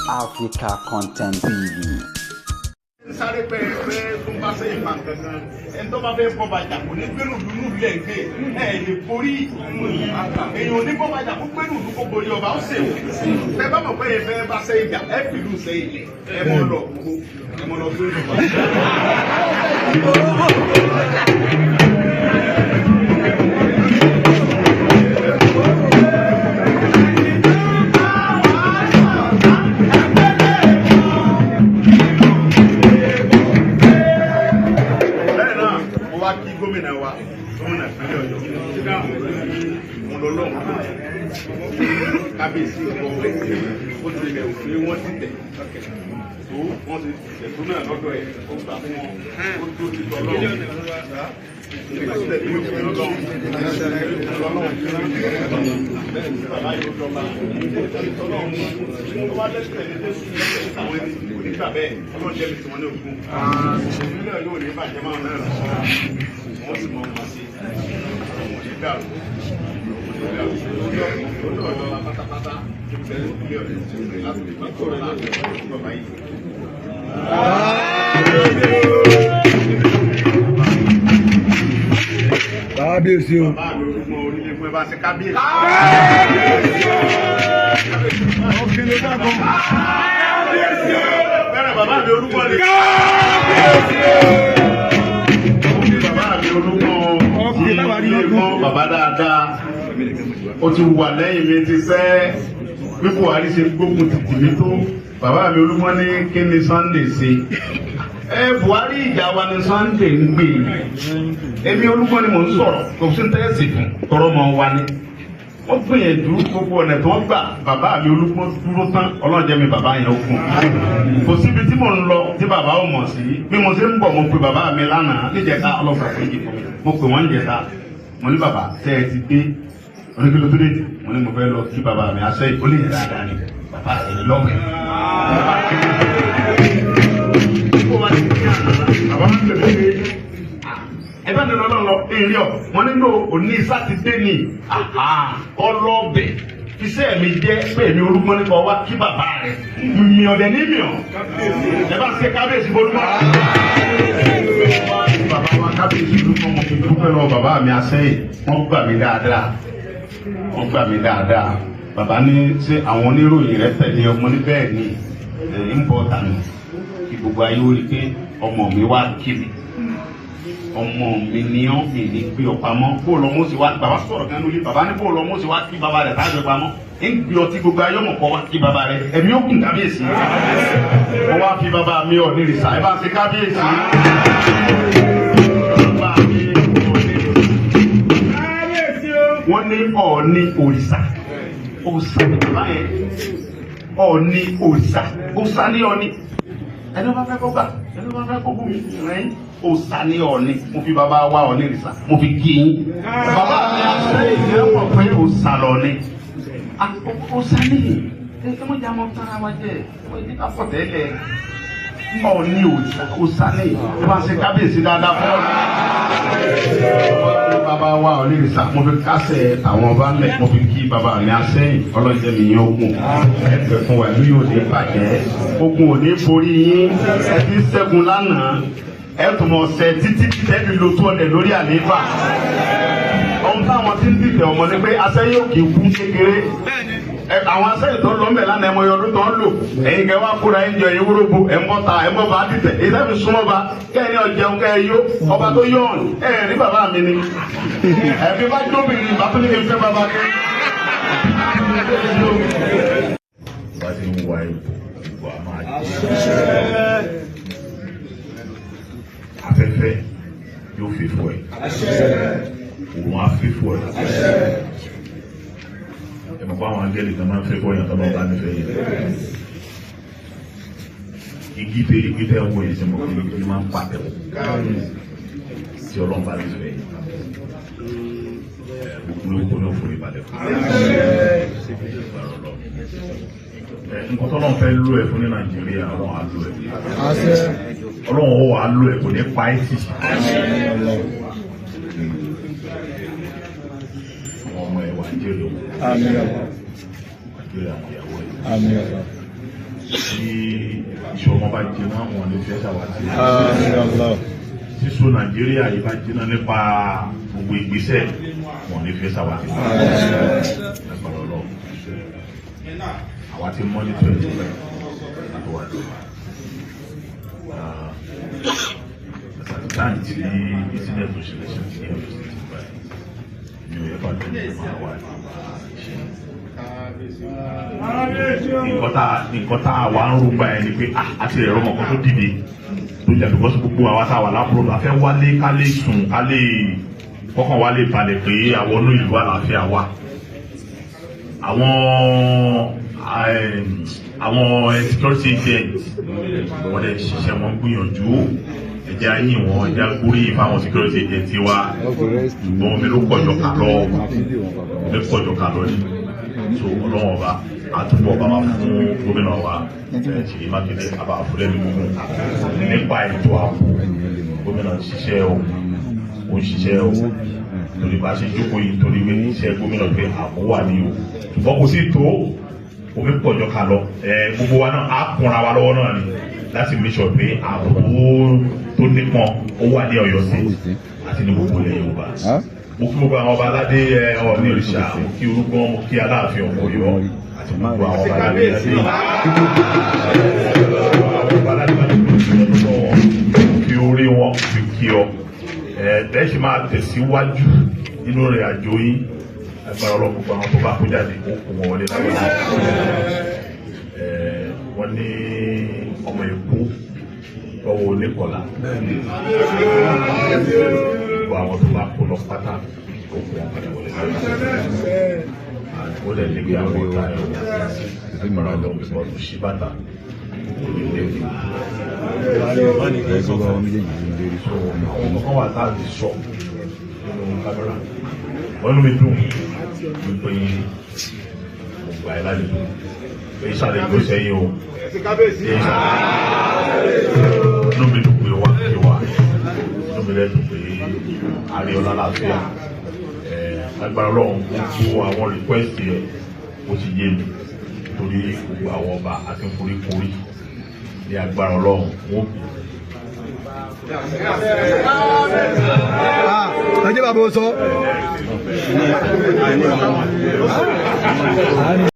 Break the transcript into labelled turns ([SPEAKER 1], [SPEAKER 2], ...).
[SPEAKER 1] Africa Content TV.
[SPEAKER 2] Sáré pé pé tó ń bá sẹ́yìn máa kankan, ẹni tó bá fẹ́ bọ́ bàjá kò ní gbẹ́rù dúnú ilé ìgbé ẹ̀ lè borí. Èèyàn ò ní bọ́ bàjá kó gbẹ́rù dúnú kó borí ọba ó sèwọ̀. Ẹ bá mọ̀ pé ẹ fẹ́ bá sẹ́yìn jà, ẹ fìlú sẹ́yìn lẹ̀, ẹ mọ̀ lọ gbogbo, ẹ mọ̀ lọ gbẹ́rù bá. Lẹ́yìn náà, mo wá kí gómìnà wa, gómìnà ìpínlẹ̀ Ọ̀yọ́, mo lọ lọ́hùn kábíyèsí ọ̀wẹ́. Ó ti lẹ̀ òfin wọ́n ti tẹ̀ tó wọ́n ti tẹ̀ tó náà lọ́dọ̀ ẹ̀, ó gbà fún wọn, ó tó ti tọ́ lọ́hùn. Bàbá yóò dọ́gba tọ́lọ́hún tó wá lẹ́sẹ̀ ní tó sùn àwọn ẹni kò ní gbà bẹ́ẹ̀. Ọlọ́run jẹ́ mi tí wọ́n ní ogun ìpínlẹ̀ yóò ní bàjẹ́ máa náà lọ, wọ́n sì mọ̀ ọ́n sí wọ́n ní dàrú ó dọ̀dọ̀ wa pátápátá ìpínlẹ̀ Ọ̀yọ́ láti lè gbà kọ́ra láti bàbá yìí.
[SPEAKER 3] Kábíyèsí o.
[SPEAKER 2] Bàbá mi olúmọ orílẹ̀ fún ẹ bá ṣe kábíyèsí.
[SPEAKER 3] Ọ̀kìlẹ̀ dàgbọ́n.
[SPEAKER 2] Kábíyèsí o. Bẹ́ẹ̀ni bàbá mi olúmọ lè. Kábíyèsí o. Bàbá mi olúmọ ilé mọ́ bàbá dáadáa. Ó ti wà lẹ́yìn mi ti pẹ́. Bí Buhari ṣe gbógun ti tì mí tó. Bàbá mi olúmọ ní kí ni Sunday ṣe. Ẹ Buhari, ìjà wa ni Sunday ń gbé. Èmi olúmọ ni mò ń sọ̀rọ̀. Kò sí tẹ́sí fún tọrọ mọ́ wa ni wọ́n gbìyànjú gbogbo ọ̀nà tí wọ́n gbà. Bàbá mi olúgbọ́n dúró tán, Ọlọ́run jẹ́ mi bàbá yẹn ó kún. Kò síbi tí mò ń lọ tí bàbá ò mọ̀ sí. Bí mo ṣe ń bọ̀, mo pe bàbá mi lánàá níjẹta, Ọlọ́run àforíjì fún mi. Mo pè wọ́n níjẹta, mo ní, "Bàbá, tẹ́ ẹ ti dé oníkìló tó dé?" Mo ní mo fẹ́ lọ kí bàbá mi aṣẹ́ ìkólé yẹn dáadáa ni bàbá rẹ̀ lọ́wọ́. Bàbá mi pè mí ẹ bá nínú Ọlọ́run lọ èrè ọ. Wọn nínú òní sátidé ni ọlọ́ọ̀bẹ̀ iṣẹ́ mi jẹ́ pé èmi olúgbọ́n nípa wá kí bàbá rẹ̀ mi ọ̀dẹ̀ ní mi ọ̀. Ẹ bá ṣe kábíyèsí bolúmọ́. Bàbá wa kábíyèsí olúgbọ́n, mo fi dúpẹ́ lọ bàbá mi asẹ́yìn. Wọ́n gbà mí dáadáa, wọ́n gbà mí dáadáa. Bàbá ní ṣé àwọn oníròyìn rẹ tẹ̀lé ọmọ ní bẹ́ẹ̀ ni ẹ̀ ń bọ̀ tànù kí gbogbo ayé ó rí pé ọmọ mi wá kí mi. Ọmọ mi ni ọ́, mi ní gbé ọ pamọ́. Kó lọ mọ́ sí wa, bàbá sọ̀rọ̀ gan lórí bàbá ní kó lọ mọ́ sí wa kí bàbá rẹ̀ tájọ pamọ́ ń gbé ọtí gbogbo ayọ́mọ̀ kọ́ wa kí bàbá rẹ̀ ẹ̀mí ó kùn. Kábíyèsí, mo wá fi bàbá mi ọ̀ ní ìrìsà. Ẹ bá ṣe kábíyèsí. Bàbá mi ọ̀ ní ìrìsà. Wọ́n ní Ọ̀ọ̀ni òrìṣà, òòṣà ní bàbá yẹn. Ọ̀ọ̀ni òrìṣà, òòṣà ní Ọ̀ọ̀ni. Ẹni wọ́n fẹ́ kó gbà, ẹni wọ́n fẹ́ kó bú mi rẹ̀, òòṣà ní Ọ̀ọ̀ni. Mo fi bàbá wa Ọ̀ọ̀ni ìrìsà, mo fi kí yín. Bàbá mi àṣẹ ìfẹ́ mọ̀ pé òòṣà lọ́ọ̀ni, òòṣà ní. Ẹ ẹ mọ̀jà mọ̀ tara wa jẹ́, ẹ mọ̀ jẹ́ ká fọ̀ tẹ́lẹ̀. Ọ̀ọ̀ni òòṣà, òòṣà ní. Ẹ bá ṣe kábíyèsí dáadáa fún ọ bàbá wa Ọ̀ọ̀ni ìrìsà. Mo fi kásẹ̀ àwọn ọba ńlẹ̀, mo fi kí bàbá mi asẹ́yìn. Ọlọ́jẹ́ mi yín ogun ẹ pẹ̀ fún wa, ìlú yóò ní bàjẹ́, ogun ò ní borí yín. Ẹ ti ṣẹ́gun lánàá, ẹ tún mọ̀ ṣẹ títí tẹ́bi lo tó ọ̀nẹ̀ lórí àlééfà. Ohun táwọn ti ń dìtẹ̀ ọmọ ni pé asẹ́yìn ò kì í kú kékeré. Àwọn asẹ́yìn tó lọ mẹ́ lánàá, ẹmọ ọdún tó ń lò. Ẹ̀yin kẹ́ wá kóra ẹ̀ ń jọ ẹ̀yin wúrobo, ẹ̀ ń bọ́ ta, ẹ̀ ń bọ́ bá dìtẹ̀, èyí tẹ́ fi súnmọ́ ba kẹ́ ẹ̀ ní ọ̀jẹun kẹ́ ẹ yó ọba tó yọ̀ ọ̀n. Ẹ̀ rí bàbá mi ni ẹ̀mí bá jóbìnrin bá tó ní kí n fẹ́ bàbá kẹ́.
[SPEAKER 4] Bá ti ń wa ipò, ipò a máa jẹ́ afẹ́fẹ́ yóò fi fún ẹ, òun á fi fún ẹ. Ẹ mọ̀ pé àwọn angẹ́lì kan máa ń fẹ́ fọ́ yàn tó máa bá nífẹ̀ẹ́ yẹn. Igi tẹ ń wọ yìí, sẹ́mo pé igi máa ń pàtẹ́wọ̀ tí Ọlọ́run bá nífẹ̀ẹ́ yẹn? Ẹ gbogbo ló kó ní òfin ìbàdàn fún ẹ. Nǹkan tó lọ́n fẹ́ lò ẹ̀ fún ní Nàìjíríà, Ọlọ́run á lò ẹ̀, Ọlọ́run ó wà á lò ẹ̀, kò ní pa ẹ́ tì. Àwọn ọmọ ẹ̀ wà jèrè wọn, wà jèrè àwọn ìyàwó ẹ̀. Tí iṣu ọmọ bá jiná, wọn lè fẹ́ ṣàwátì. Sísọ Nàìjíríà yìí bá jiná nípa gbogbo ìgbésẹ̀, wọn lè fẹ́ ṣàwátì. Lágbára Ọlọ́run, àwa ti monitor ẹ̀ tipẹ́ tó wà lọ́wọ́. Táyì tí incident tó ṣẹlẹ̀ ṣe ní Ọ̀yọ́ State báyìí, mi ò yẹ bá tó ní máa wà ní ṣe. Nǹkan tá a wà ń rúgbà yẹn ni pé àti ẹ̀rọ ọmọ kan tó dìde tó jà, because gbogbo àwa tá a wà lábúrò a fẹ́ wálé, ká lè sùn, ká lè kọ́kàn wálé balẹ̀ pé àwọn inú ìlú àlàáfíà wà. Àwọn security agent, wọ́n lè ṣiṣẹ́, wọn gbìyànjú. Ẹ̀jẹ̀ ayé wọn, ẹ̀jẹ̀ agbóríyìn fáwọn security agent wa. Ṣùgbọ́n omi ló pọ̀jọ kà lọ, omi pọ̀jọ kà lọ ni. So Ọlọ́wọ́n Ọba àtúbọ̀ bá wa fún gómìnà wa Ṣèyí Mákindé, àbá àfúlẹ́mí gbogbo nípa ètò ààbò. Gómìnà ń ṣiṣẹ́ o, ó ń ṣiṣẹ́ o, torí bá a ṣe jókòó yìí, torí pé iṣẹ́ gómìnà pé ààbò wà ní o. Ṣùgbọ́n kò sí tó, omi pọ̀jọ kà lọ. Gbogbo wa náà á kúnra wa lọ́wọ́ náà ni láti make sure pé ààbò tó nípọn ó wà ní Ọ̀yọ́ State àti ní gbogbo ilẹ̀ Yorùbá. Mo kí gbogbo àwọn ọba aládé, Ọọ̀ni òrìṣà, mo kí Orúgbọ́n, mo kí Aláàfin ọ̀pọ̀ Ọ̀yọ́ àti gbogbo àwọn ọba aládé aládé, àwọn ọba aládé bá ti lọ́wọ́ wọn, fi orí wọn fi kí ọ. Bẹ́ẹ̀ ṣe máa tẹ̀síwájú nínú ìrìn àjò yín, agbára Ọlọ́run, gbogbo àwọn tó bá kó jáde, ó kó wọn wọlé lábẹ́. Wọ́n ní ọmọ Èkó lọ́wọ́ oníkọ̀lá, gbogbo àwọn tó bá kó lọ pátá, ó kó wọn padà wọlé lábẹ́. Ó lè lé bí àwọn ọ̀tá ẹ̀ agbára Ọlọ́run, bí wọ́n tó ṣí bàtà ó lè lé bí. So àwọn kankan wà tá a lè sọ nínú kámẹ́rà. Wọ́n inú mi dùn wípé mo gbà ẹ́ lálejò pé ìsàlẹ̀ ìlú sẹ́yìn o. Inú mi dùn pé wá kí wá, inú mi lẹ́dùn pé àríọ̀lá láàfíà. Lágbára Ọlọ́run, gbogbo àwọn request yẹ ó ti yé mi, torí gbogbo àwọn ọba àti foríkorí ní agbára Ọlọ́run wọ́n.
[SPEAKER 3] Ẹ jẹ́ bàbá ó sọ.